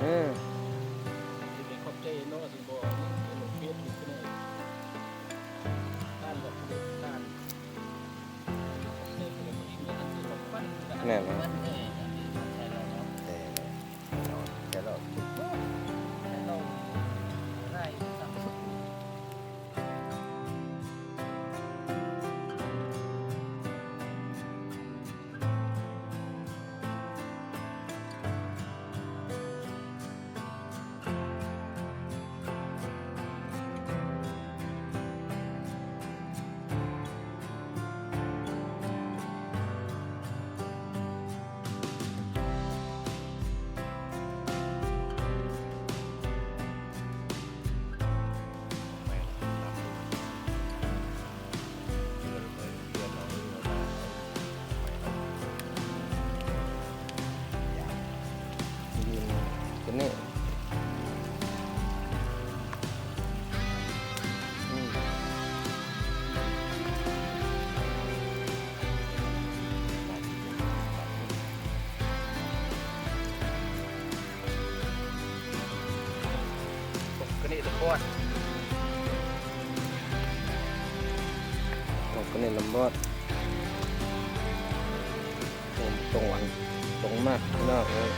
ເອີ ຊິໄດ້ຂອບໃຈເນາະ ຊິບໍ່ລົງເຟສບຸກເນາະ ທ່ານກໍຜູ້ເດັດທ່ານ ຂອບໃຈຜູ້ໃດຜູ້ໜຶ່ງ ອັນທີ່ຂອງຂວັນ ແມ່ນ ອັນທີ່ຂອງໃຊ້ລາວເນາະ ເອີ ແຕ່ລາວ ແຕ່ລາວ ແຕ່ລາວຫຼາຍ ກະນິດລະບອດ ອອກກະນິດລະບອດ ໂອ້ ຕົງອັນ ຕົງມາກພີ່ນ້ອງເອີຍ.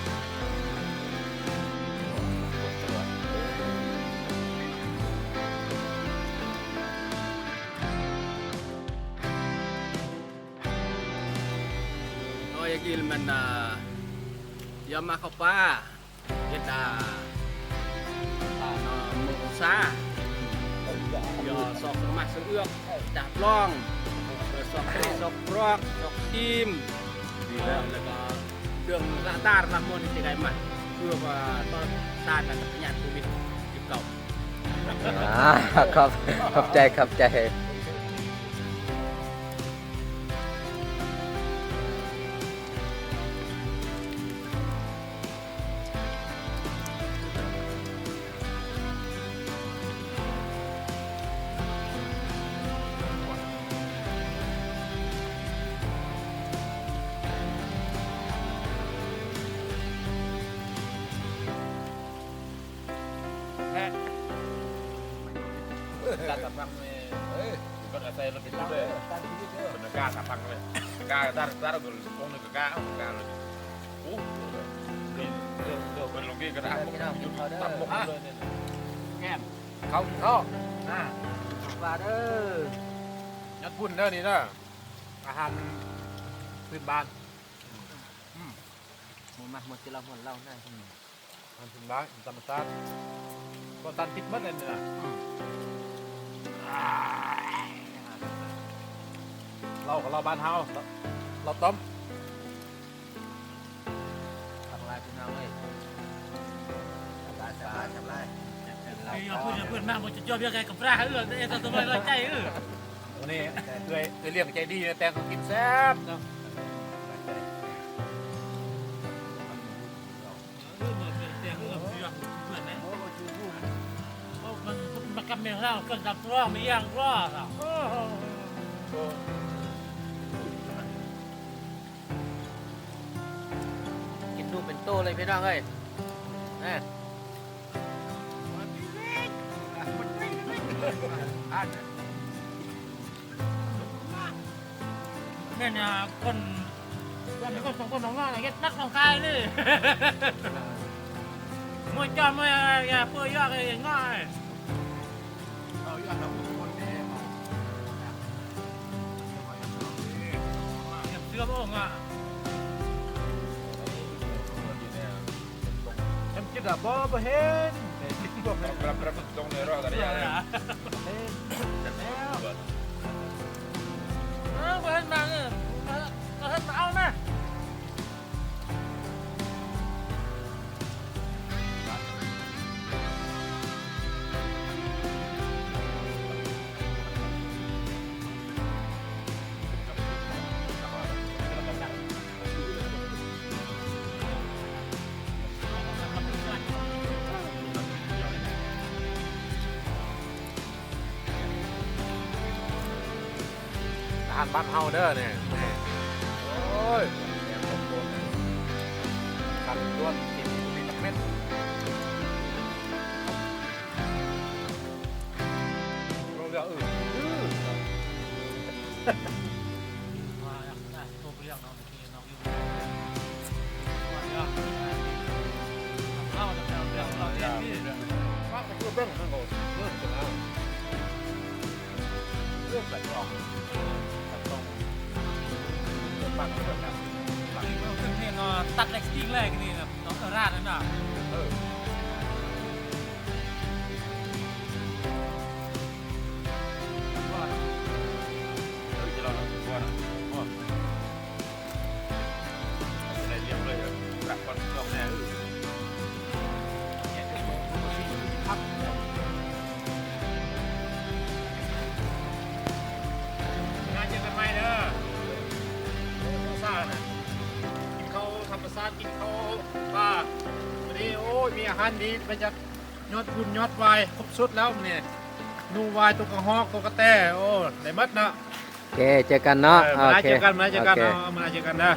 ໂອ້ຍ ກິນແມ່ນ ອ່າ ຢາມາເຂົ້າປ່າ ເຮັດ ອ່າ ອ່າ ມື້ອົງສາ ຢາຊອກສະໝັກສະເອືອກ ຈັບລອງ ຊອກເຄ ຊອກກຣອກ ຊອກຊີມ ແລ້ວກໍເຄື່ອງລະດາລະມົນທີ່ໄດ້ມາ ເພື່ອວ່າຕໍ່ຕ້ານກັນກັບພະຍາດໂຄວິດສິບເກົ້າ. ອາ ຂອບ ຂອບໃຈ ຂອບໃຈ. ແທ້ ການສະພັງເວີຍ ເອີ ກໍອາໄສລົດໄປຢູ່ເດີ ເພິ່ນກາສະພັງເວີຍ ກາດາດາດ ຄົງໜຶ່ງກະກາ ເອົາກາເລີຍ ໂອ້ ເດີ ເດີ ເດີ ເພິ່ນລົງກີ້ກະດາດ ເດີ ພີ່ນ້ອງ ກິນເຂົ້າເດີ ຕຳບັກຫຸ່ງເລີຍນີ້ ແກ້ມ ເຂົ້າ ກິນເຂົ້າ ອາ ກິນເຂົ້າປ່າເດີ ຍອດບຸນເດີນີ້ເດີ ອາຫານພື້ນບ້ານ ອືມ ໝົດມາ ໝົດກິນເຫຼົ້າ ໝົດເຫຼົ້ານະ ອືມ. ມັນເປັນໄດ້ ມັນທຳມະຊາດ ບໍ່ຕັນພິດໝົດເລີຍນີ້ນະ ອືມ ເຫຼົ້າກໍເຫຼົ້າບ້ານເຮົາ ເຫຼົ້າ ເຫຼົ້າຕົ້ມ ທຳລາຍພີ່ນ້ອງເອີຍ ທຳລາຍ ທຳລາຍ ທຳລາຍ ເອີ ເພື່ອນ ເພື່ອນມາບໍ່ຈະຈອບຢາກໃຫ້ກັບປາເອີ ແຕ່ເອົາສະບາຍໃຈເອີ. ມື້ນີ້ເອື້ອຍ ເອື້ອຍລ້ຽງໃຈດີ ແຕ່ງກິນແຊບເນາະ ເອີ ເອີ ແຕ່ງເອື້ອຍ ເພື່ອນນະ ໂອ້ ມັນ ມັນກັບແມ່ເຮົາ ເຄື່ອງດຳຕົວ ມີຢ່າງກໍ ໂອ້ໂຫ ກິນດູເປັນໂຕເລີຍພີ່ນ້ອງເອີຍ ແນ່. ແມ່ນຫຍັງ ຄົນ ຄົນສອງຄົນສອງນ້ອງເຮັດໜັກໜອງຄາຍນີ້ ມວຍຈອມມວຍ ເປື້ອຍຢອກ ງ່າຍ ເຊື່ອບໍ່ງາ ເຫັນຈິດອະ ບໍ່ ບໍ່ເຫັນ ເຫັນຈິດພວກນັ້ນ ປະພຶດຕົງໃນລໍກະໄດ້ ເຫັນ ເອີ ບໍ່ເຫັນມາເອີ ບໍ່ເຫັນມາເອົາມາ. ອາຫານບ້ານເຮົາເດີນີ້ ນີ້ ໂອ້ຍ ແຊບຄົບຄົນ ຄັນດ້ວນກິນມີຈັກເມັດ. ຕັດເລັກສະຕິງເລີຍນີ້ນະ ເນາະ ເອີ ຣາດນັ້ນນະ ເອີ. ເຈີກັນໃໝ່ເດີ ໂອຊານະ ກິນເຂົ້າທຳມະຊາດ ກິນເຂົ້າປ່າ ມື້ນີ້ ໂອ້ຍ ມີອາຫານດີ ໄປຈັກ ຍອດບຸນຍອດຫວາຍ ຄົບຊຸດແລ້ວມື້ນີ້ ໜູ ຫວາຍ ຕົວກະຮອກ ຕົວກະແຕ ໂອ້ ໄດ້ໝົດເນາະ. ໂອເຄ ເຈີກັນເນາະ ເອີ ມື້ໜ້າເຈີກັນ ມື້ໜ້າເຈີກັນເນາະ ມື້ໜ້າເຈີກັນເດີ.